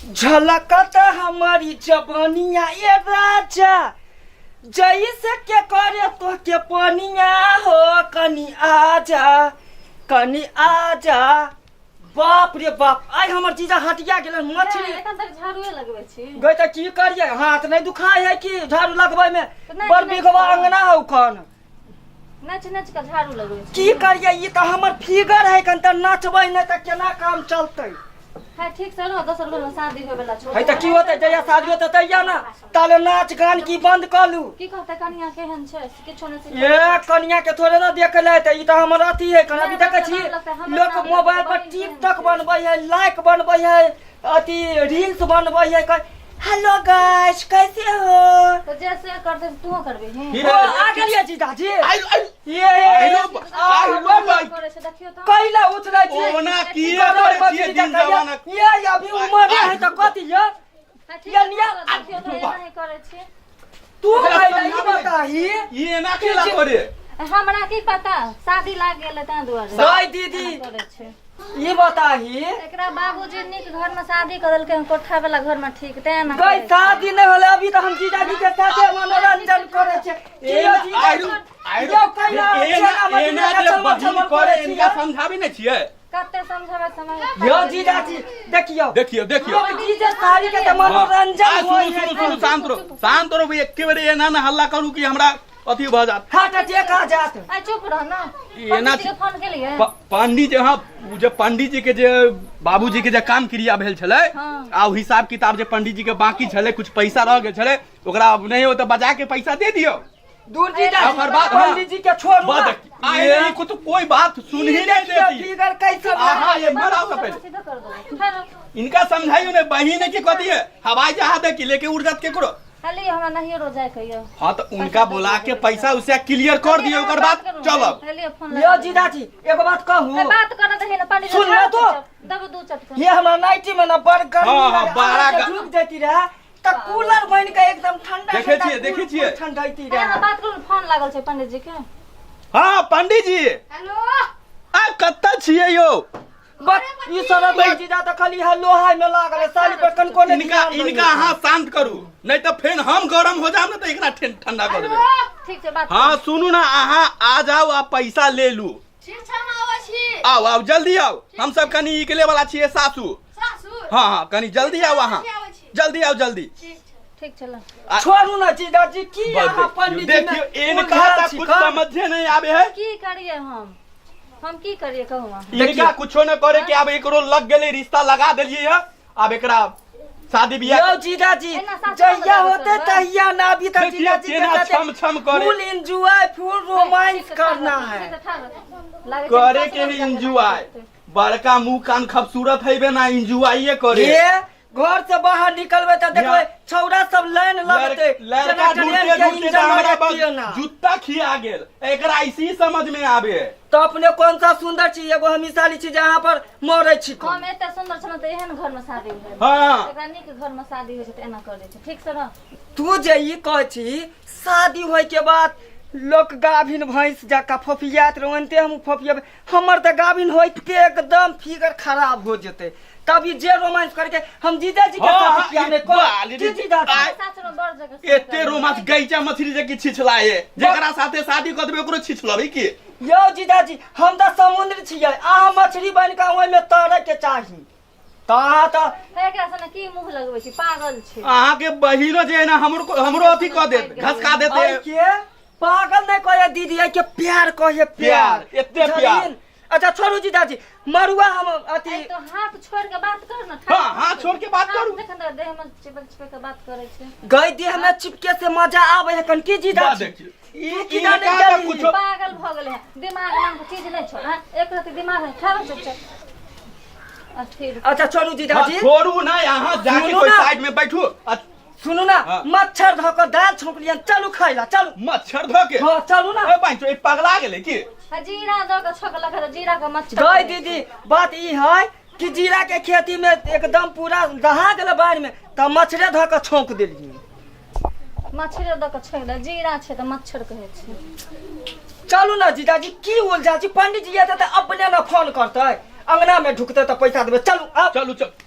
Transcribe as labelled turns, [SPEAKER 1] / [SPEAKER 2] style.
[SPEAKER 1] झलकत हमारी जवानिया ये राजा, जैसे के करे तो के पनिया हो, कनी आजा कनी आजा। बाप रे बाप, आइ हमर जीजा हटिया गेलन मछली।
[SPEAKER 2] एखन तक झाड़ुए लगबै छी।
[SPEAKER 1] गई तऽ की करियै, हाथ नहि दुखाय है कि झाड़ू लगबै में?
[SPEAKER 2] नहि,
[SPEAKER 1] बड़
[SPEAKER 2] नहि,
[SPEAKER 1] बिघवा
[SPEAKER 2] नहि।
[SPEAKER 1] अंगना हौ कन।
[SPEAKER 2] नच नच के झाड़ू लगबै छी।
[SPEAKER 1] की करियै, ई तऽ हमर फिगर है कन, तऽ नचबै नहि तऽ केना काम चलतै?
[SPEAKER 2] है ठीक से रह, दोसर घर में शादी होय वाला छौ।
[SPEAKER 1] है तऽ की होतै, जहिया शादी होतै तहिया ने, ताले नाच गान की बंद कऽ लू।
[SPEAKER 2] की कहतै कनिया केहन छै, किछो नहि सिखै।
[SPEAKER 1] ए कनिया के थोड़े ना देखे ले तऽ ई तऽ हमर अथी है कन। अभी देखै छी लोक मोबाइल पर टिकटॉक बनबै है, लाइक बनबै है, अथी रील्स बनबै है, कह हेलो गाइस कैसे हो।
[SPEAKER 2] तऽ जे से करतै तूहो करबी ही।
[SPEAKER 3] की
[SPEAKER 1] ओ, आ गेलियै जीजाजी।
[SPEAKER 3] आइ आइ
[SPEAKER 1] ये
[SPEAKER 3] आइलो आइलो भाई।
[SPEAKER 2] करै छै देखियौ तऽ।
[SPEAKER 1] कैला उछलै छी?
[SPEAKER 3] ओना किए करै छियै दिन जवाना?
[SPEAKER 1] ये अभी उमर है तऽ कथी ये?
[SPEAKER 2] हाँ, ठीक
[SPEAKER 1] ये
[SPEAKER 2] छै,
[SPEAKER 1] निया-
[SPEAKER 2] देखियौ तऽ एना ही करै छी।
[SPEAKER 1] तू
[SPEAKER 3] एकरा
[SPEAKER 1] कैला ई
[SPEAKER 3] समझाबै।
[SPEAKER 1] बताही।
[SPEAKER 3] ई एना केला करे?
[SPEAKER 2] हमरा की पता, शादी लाग गेल ताहि दुआरे
[SPEAKER 1] गई दीदी।
[SPEAKER 2] एना करै छै।
[SPEAKER 1] ई बताही।
[SPEAKER 2] एकरा बाबूजी नीक घर में शादी कर देलकै हन, कोठा वाला घर में, ठीक तें एना
[SPEAKER 1] गई
[SPEAKER 2] करै छै।
[SPEAKER 1] शादी नहि होलै अभी तऽ हम जीजाजी के साथे मनोरंजन करै छियै। की यौ जीजाजी?
[SPEAKER 3] आइरो आइरो
[SPEAKER 1] यौ कैला
[SPEAKER 3] एना
[SPEAKER 1] चना मछली
[SPEAKER 3] एना जे
[SPEAKER 1] छमर
[SPEAKER 3] बहिन
[SPEAKER 1] छमर
[SPEAKER 3] करे
[SPEAKER 1] करै छियै?
[SPEAKER 3] इनका समझाबे नहि छियै।
[SPEAKER 2] कते समझाबै समय।
[SPEAKER 1] यौ जीजाजी देखियौ।
[SPEAKER 3] देखियौ देखियौ।
[SPEAKER 1] लोक डीजे साड़ी के तऽ मनोरंजन
[SPEAKER 3] आ, सुनू
[SPEAKER 1] होइ है।
[SPEAKER 3] सुनू सुनू, शांत रहो शांत रहो, एके बेर एना ने हल्ला करू कि हमरा अथी भऽ जात।
[SPEAKER 1] हार्ट अटैक आ जात।
[SPEAKER 2] आ चुप रह ना।
[SPEAKER 3] ई एना
[SPEAKER 2] पंडित जी के फोन केलियै?
[SPEAKER 3] पंडित जी, हाँ, उ जे पंडित जी के जे बाबूजी के जे काम क्रिया भेल छलै आ ओ हिसाब किताब जे पंडित जी के बाकी छलै, कुछ पैसा रह गेल छलै, ओकरा अब नहि होत बजा के पैसा दे दियौ।
[SPEAKER 1] दूर जीजा।
[SPEAKER 3] ओकर बाद, हाँ।
[SPEAKER 1] पंडित जी के छोड़ू
[SPEAKER 3] बस
[SPEAKER 1] ना।
[SPEAKER 3] देखी, आइ नहीं कुछ कोई बात सुन ही नहीं
[SPEAKER 1] देखियौ
[SPEAKER 3] देती।
[SPEAKER 1] फिगर कैसे
[SPEAKER 3] आहा, ये मर आओ ना पहले।
[SPEAKER 2] सीधा कर दो ठहरो।
[SPEAKER 3] इनका समझाइयो ने बहिन है कि कथी है, हवाई जहाज है कि लेके उड़ जात केकरो।
[SPEAKER 2] खाली हमरा नहीं रोज जाय कहियो।
[SPEAKER 3] हाँ तो उनका बोला के पैसा उसे क्लियर कर दियो, ओकर बाद चलब।
[SPEAKER 2] खाली फोन
[SPEAKER 1] यौ जीजाजी एगो बात कहू?
[SPEAKER 2] ए, बात कर दही ना पंडित
[SPEAKER 1] सुन ना तो।
[SPEAKER 2] दब दू चटका।
[SPEAKER 1] ये हमरा नाइटी में ना बड़ गर्मी
[SPEAKER 3] हाँ, हाँ,
[SPEAKER 1] लगे,
[SPEAKER 3] बड़ा
[SPEAKER 1] अहाँ जे झुक जैती रहे तऽ कूलर बन के एकदम ठंडा
[SPEAKER 3] देखै
[SPEAKER 1] ठंडा
[SPEAKER 3] छियै, देखै
[SPEAKER 1] कूल-
[SPEAKER 3] छियै।
[SPEAKER 1] कूल ठंडैती
[SPEAKER 2] अरे,
[SPEAKER 1] रहे।
[SPEAKER 2] बात करू, फोन लागल छै पंडित जी के।
[SPEAKER 3] हाँ पंडित जी।
[SPEAKER 4] हेलो।
[SPEAKER 3] आ कतऽ छियै यौ?
[SPEAKER 1] बस ई सरद जीजा तऽ खाली है लोहा में लागल है, साली पर कनको नहि
[SPEAKER 3] इनका
[SPEAKER 1] ध्यान दैये।
[SPEAKER 3] इनका अहाँ शांत करू, नहीं तऽ फेन हम गरम हो जाम ने तऽ एकरा ठंडा कर देबै।
[SPEAKER 2] ठीक छै बात।
[SPEAKER 3] हाँ सुनू ना, अहाँ आ जाउ आ पैसा ले लू।
[SPEAKER 4] ठीक छै, हम आबै छी।
[SPEAKER 3] आउ आउ जल्दी आउ, हम सब कनी निकले वाला छियै सासू।
[SPEAKER 4] सासुर?
[SPEAKER 3] हाँ हाँ, कनी जल्दी आउ अहाँ।
[SPEAKER 4] आबै छी।
[SPEAKER 3] जल्दी आउ जल्दी।
[SPEAKER 4] ठीक छै।
[SPEAKER 2] ठीक छै ल।
[SPEAKER 1] छोड़ू ना जीजाजी, की
[SPEAKER 3] बस
[SPEAKER 1] अहाँ पंडित जी में
[SPEAKER 3] देखियौ इनका
[SPEAKER 1] उलझल
[SPEAKER 3] तऽ
[SPEAKER 1] छी
[SPEAKER 3] कुछ
[SPEAKER 1] कन?
[SPEAKER 3] समझे नहीं आबे है।
[SPEAKER 2] की करिए हम की करिए कहू अहाँ?
[SPEAKER 3] इनका कुछो न करे के, आब एकरो लग गेलै रिश्ता लगा देलियै है, आब एकरा शादी बियाह।
[SPEAKER 1] यौ जीजाजी
[SPEAKER 2] एना सासु
[SPEAKER 1] जहिया
[SPEAKER 2] माँ
[SPEAKER 1] होते
[SPEAKER 2] करबै।
[SPEAKER 1] तहिया ना, अभी तक
[SPEAKER 3] देखियौ,
[SPEAKER 1] जीजाजी के
[SPEAKER 3] केना
[SPEAKER 1] साथे
[SPEAKER 3] छम छम करे।
[SPEAKER 1] फुल एंजॉय फुल रोमांस करना है।
[SPEAKER 3] करे के है एंजॉय, बड़का मुंह कान खूबसूरत है बे ना एंजॉय करे।
[SPEAKER 1] ये घर से बाहर निकलबै तऽ देखबै छौड़ा सब लाइन लगतै।
[SPEAKER 3] लड़का
[SPEAKER 1] जेना
[SPEAKER 3] ढूंढते
[SPEAKER 1] ट्रेन के
[SPEAKER 3] ढूंढते
[SPEAKER 1] इंजन
[SPEAKER 3] तऽ हमरा बस
[SPEAKER 1] लगतियै ना।
[SPEAKER 3] जूता खिया गेल, एकरा ऐसी समझ में आबे।
[SPEAKER 1] तऽ अपने कौन सा सुंदर छी, एगो हम मिसाली छी जे अहाँ पर मरै छी।
[SPEAKER 2] हम एते सुंदर छलहुँ तऽ एहन घर में शादी भेल। एकरा नीक घर में शादी होइ छै तऽ एना करै छै। ठीक से रह।
[SPEAKER 1] तू जे ई कहै छी शादी होय के बाद लोक गाभिन भैंस जकाँ फोफियात रहै, ओनाहिते हम फोफियेबै। हमर तऽ गाभिन होइते एकदम फिगर खराब हो जेतै। तभी जे रोमांस करके हम जीजाजी के साथ किया
[SPEAKER 3] ई
[SPEAKER 1] नहीं कर
[SPEAKER 3] बाली
[SPEAKER 1] की
[SPEAKER 3] रे,
[SPEAKER 1] जीजाजी?
[SPEAKER 2] सासुर में बड़ जगह
[SPEAKER 3] एते रोमांस गैचा मछली जे कि छिछलाए, जेकरा साथे शादी कर देबै ओकरो छिछलबै की?
[SPEAKER 1] यौ जीजाजी, हम तऽ समुद्र छियै, अहाँ मछली बनि कऽ ओहिमे तैरे के चाही, तऽ अहाँ तऽ
[SPEAKER 2] एकरा से ने की मुंह लगबै छी, पागल छी।
[SPEAKER 3] अहाँ के बहिनो जे है ना हमरो हमरो अथी कऽ देत, घसका देते।
[SPEAKER 1] अइ के पागल नहीं कहे दीदी, अइ के प्यार कहे प्यार।
[SPEAKER 3] प्यार, एते प्यार।
[SPEAKER 1] बुझलियै? अच्छा छोड़ू जीजाजी, मरुआ हम अथी
[SPEAKER 2] अइ तो हाथ छोड़ के बात कर ना।
[SPEAKER 3] हाँ, हाथ छोड़ के बात करू।
[SPEAKER 2] देखन तऽ देह में चिपक चिपक के बात करै छै।
[SPEAKER 1] गई देह में चिपके से मजा आवे है कन की जीजाजी?
[SPEAKER 3] देखियौ। ई
[SPEAKER 1] तू की जाने
[SPEAKER 3] इनका तऽ
[SPEAKER 1] गेली?
[SPEAKER 3] कुछो
[SPEAKER 2] पागल भऽ गेलै है, दिमाग नाम के चीज नहि छौ। हाँ, एक रति दिमाग नहि खाबै चुपचाप अस्थिर।
[SPEAKER 1] अच्छा छोड़ू जीजाजी।
[SPEAKER 3] हाँ, छोड़ू ना, यहाँ जाके
[SPEAKER 1] सुनू
[SPEAKER 3] कोई
[SPEAKER 1] ना।
[SPEAKER 3] साइड में बैठू।
[SPEAKER 1] सुनू ना।
[SPEAKER 3] हाँ।
[SPEAKER 1] मच्छर धऽ कऽ दालि छौंकलियन, चलू खाइ ला चलू।
[SPEAKER 3] मच्छर धऽ के?
[SPEAKER 1] हाँ चलू ना।
[SPEAKER 3] ए बहिन, ई पगला गेलै की?
[SPEAKER 2] आ जीरा दऽ के छौंकलक है तऽ जीरा के मच्छर
[SPEAKER 1] गई
[SPEAKER 2] करै छै।
[SPEAKER 1] दीदी, बात ई है कि जीरा के खेती में एकदम पूरा दहा गेलै बाढ़ि में, तऽ मच्छरे धऽ कऽ छौंक देलियै।
[SPEAKER 2] मच्छरे दऽ के छौंक दे, जीरा छै तऽ मच्छर कहै छै।
[SPEAKER 1] चलू ना जीजाजी, की उलझा छी? पंडित जी एतै तऽ अपने ने फोन करतै, अंगना में ढुकतै तऽ पैसा देबै। चलू आब।
[SPEAKER 3] चलू चलू।